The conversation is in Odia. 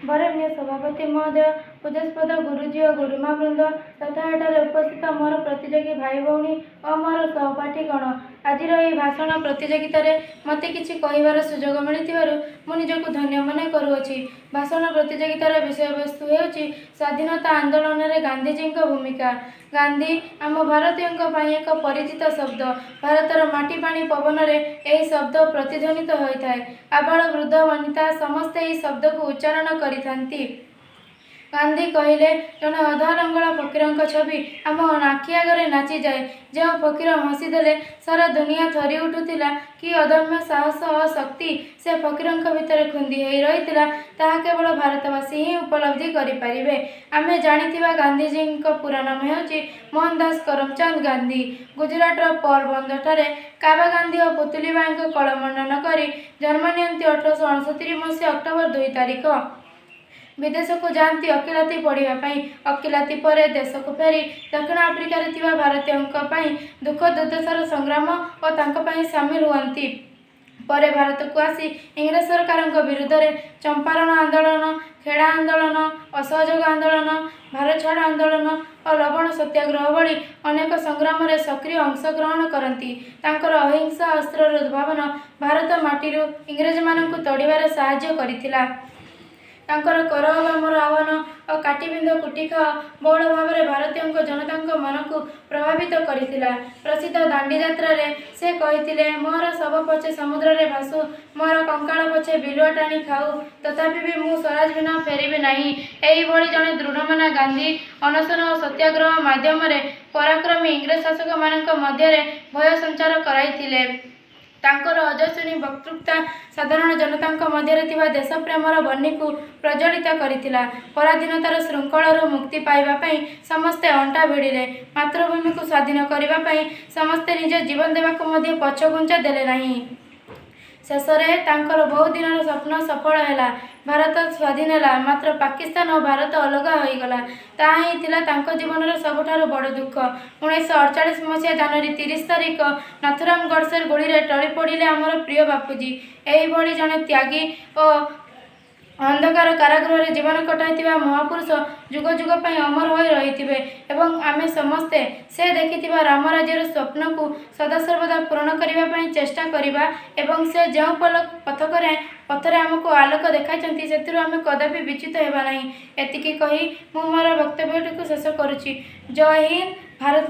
ବରେଣ୍ୟ ସଭାପତି ମହୋଦୟ, ପୂଜ୍ୟାସ୍ପଦ ଗୁରୁଜୀ ଓ ଗୁରୁମା ବୃନ୍ଦ ତଥା ଏଠାରେ ଉପସ୍ଥିତ ମୋର ପ୍ରତିଯୋଗୀ ଭାଇ ଭଉଣୀ ଓ ମୋର ସହପାଠୀଗଣ, ଆଜିର ଏହି ଭାଷଣ ପ୍ରତିଯୋଗିତାରେ ମୋତେ କିଛି କହିବାର ସୁଯୋଗ ମିଳିଥିବାରୁ ମୁଁ ନିଜକୁ ଧନ୍ୟ ମନେ କରୁଅଛି। ଭାଷଣ ପ୍ରତିଯୋଗିତାର ବିଷୟବସ୍ତୁ ହେଉଛି ସ୍ୱାଧୀନତା ଆନ୍ଦୋଳନରେ ଗାନ୍ଧିଜୀଙ୍କ ଭୂମିକା। ଗାନ୍ଧୀ ଆମ ଭାରତୀୟଙ୍କ ପାଇଁ ଏକ ପରିଚିତ ଶବ୍ଦ। ଭାରତର ମାଟି, ପାଣି, ପବନରେ ଏହି ଶବ୍ଦ ପ୍ରତିଧ୍ୱନିତ ହୋଇଥାଏ। ଆବାଳ ବୃଦ୍ଧ ବନିତା ସମସ୍ତେ ଏହି ଶବ୍ଦକୁ ଉଚ୍ଚାରଣ କରିଥାନ୍ତି। ଗାନ୍ଧୀ କହିଲେ ଜଣେ ଅଧାଲଙ୍ଗଳା ଫକୀରଙ୍କ ଛବି ଆମ ଆଖି ଆଗରେ ନାଚିଯାଏ। ଯେଉଁ ଫକୀର ହସିଦେଲେ ସାରା ଦୁନିଆ ଥରି ଉଠୁଥିଲା, କି ଅଦମ୍ୟ ସାହସ ଓ ଶକ୍ତି ସେ ଫକୀରଙ୍କ ଭିତରେ ଖୁନ୍ଦି ହୋଇ ରହିଥିଲା, ତାହା କେବଳ ଭାରତବାସୀ ହିଁ ଉପଲବ୍ଧି କରିପାରିବେ। ଆମେ ଜାଣିଥିବା ଗାନ୍ଧିଜୀଙ୍କ ପୁରା ନାମ ହେଉଛି ମୋହନଦାସ କରମଚାନ୍ଦ ଗାନ୍ଧୀ। ଗୁଜୁରାଟର ପୋରବନ୍ଦରଠାରେ କାବା ଗାନ୍ଧୀ ଓ ପୁତୁଲିବାଈଙ୍କ କୋଳ ମଣ୍ଡନ କରି ଜନ୍ମ ନିଅନ୍ତି 1869 ମସିହା ଅକ୍ଟୋବର 2 ତାରିଖ। ବିଦେଶକୁ ଯାଆନ୍ତି ଓକିଲାତି ପଢ଼ିବା ପାଇଁ। ଓକିଲାତି ପରେ ଦେଶକୁ ଫେରି ଦକ୍ଷିଣ ଆଫ୍ରିକାରେ ଥିବା ଭାରତୀୟଙ୍କ ପାଇଁ ଦୁଃଖ ଦୁର୍ଦ୍ଦଶାର ସଂଗ୍ରାମ ଓ ତାଙ୍କ ପାଇଁ ସାମିଲ ହୁଅନ୍ତି। ପରେ ଭାରତକୁ ଆସି ଇଂରେଜ ସରକାରଙ୍କ ବିରୁଦ୍ଧରେ ଚମ୍ପାରଣ ଆନ୍ଦୋଳନ, ଖେଡ଼ା ଆନ୍ଦୋଳନ, ଅସହଯୋଗ ଆନ୍ଦୋଳନ, ଭାରତ ଛାଡ଼ ଆନ୍ଦୋଳନ ଓ ଲବଣ ସତ୍ୟାଗ୍ରହ ଭଳି ଅନେକ ସଂଗ୍ରାମରେ ସକ୍ରିୟ ଅଂଶଗ୍ରହଣ କରନ୍ତି। ତାଙ୍କର ଅହିଂସା ଅସ୍ତ୍ରର ଉଦ୍ଭାବନ ଭାରତ ମାଟିରୁ ଇଂରେଜମାନଙ୍କୁ ତଡ଼ିବାରେ ସାହାଯ୍ୟ କରିଥିଲା। ତାଙ୍କର କର ଅବା ମର ଆହ୍ୱାନ ଓ କାଟି ବିନ୍ଧ କୁଟି ଖାଅ ବହୁଳ ଭାବରେ ଭାରତୀୟଙ୍କ ଜନତାଙ୍କ ମନକୁ ପ୍ରଭାବିତ କରିଥିଲା। ପ୍ରସିଦ୍ଧ ଦାଣ୍ଡିଯାତ୍ରାରେ ସେ କହିଥିଲେ, ମୋର ଶବ ପଛେ ସମୁଦ୍ରରେ ଭାସୁ, ମୋର କଙ୍କାଳ ପଛେ ବିଲୁଆ ଟାଣି ଖାଉ, ତଥାପି ବି ମୁଁ ସ୍ୱରାଜ ବିନା ଫେରିବି ନାହିଁ। ଏହିଭଳି ଜଣେ ଦୃଢ଼ମନା ଗାନ୍ଧୀ ଅନଶନ ଓ ସତ୍ୟାଗ୍ରହ ମାଧ୍ୟମରେ ପରାକ୍ରମୀ ଇଂରେଜ ଶାସକମାନଙ୍କ ମଧ୍ୟରେ ଭୟ ସଞ୍ଚାର କରାଇଥିଲେ। ତାଙ୍କର ଓଜସ୍ୱିନୀ ବକ୍ତୃତା ସାଧାରଣ ଜନତାଙ୍କ ମଧ୍ୟରେ ଥିବା ଦେଶପ୍ରେମର ବହ୍ନିକୁ ପ୍ରଜ୍ୱଳିତ କରିଥିଲା। ପରାଧୀନତାର ଶୃଙ୍ଖଳରୁ ମୁକ୍ତି ପାଇବା ପାଇଁ ସମସ୍ତେ ଅଣ୍ଟା ଭିଡ଼ିଲେ। ମାତୃଭୂମିକୁ ସ୍ୱାଧୀନ କରିବା ପାଇଁ ସମସ୍ତେ ନିଜ ଜୀବନ ଦେବାକୁ ମଧ୍ୟ ପଛଘୁଞ୍ଚା ଦେଲେ ନାହିଁ। ଶେଷରେ ତାଙ୍କର ବହୁଦିନର ସ୍ୱପ୍ନ ସଫଳ ହେଲା। ଭାରତ ସ୍ୱାଧୀନ ହେଲା, ମାତ୍ର ପାକିସ୍ତାନ ଓ ଭାରତ ଅଲଗା ହୋଇଗଲା। ତାହା ହିଁ ଥିଲା ତାଙ୍କ ଜୀବନର ସବୁଠାରୁ ବଡ଼ ଦୁଃଖ। 1948 ମସିହା ଜାନୁଆରୀ 30 ତାରିଖ ନାଥୁରାମ ଗଡ଼ସେର ଗୁଳିରେ ଟଳି ପଡ଼ିଲେ ଆମର ପ୍ରିୟ ବାପୁଜୀ। ଏହିଭଳି ଜଣେ ତ୍ୟାଗୀ ଓ ଅନ୍ଧକାର କାରାଗୃହରେ ଜୀବନ କଟାଇଥିବା ମହାପୁରୁଷ ଯୁଗ ଯୁଗ ପାଇଁ ଅମର ହୋଇ ରହିଥିବେ ଏବଂ ଆମେ ସମସ୍ତେ ସେ ଦେଖିଥିବା ରାମରାଜ୍ୟର ସ୍ୱପ୍ନକୁ ସଦାସର୍ବଦା ପୂରଣ କରିବା ପାଇଁ ଚେଷ୍ଟା କରିବା ଏବଂ ସେ ଯେଉଁ ପଥକରେ ପଥରେ ଆମକୁ ଆଲୋକ ଦେଖାଇଛନ୍ତି, ସେଥିରୁ ଆମେ କଦାପି ବିଚ୍ୟୁତ ହେବା ନାହିଁ। ଏତିକି କହି ମୁଁ ମୋର ବକ୍ତବ୍ୟଟିକୁ ଶେଷ କରୁଛି। ଜୟ ହିନ୍ଦ, ଭାରତ।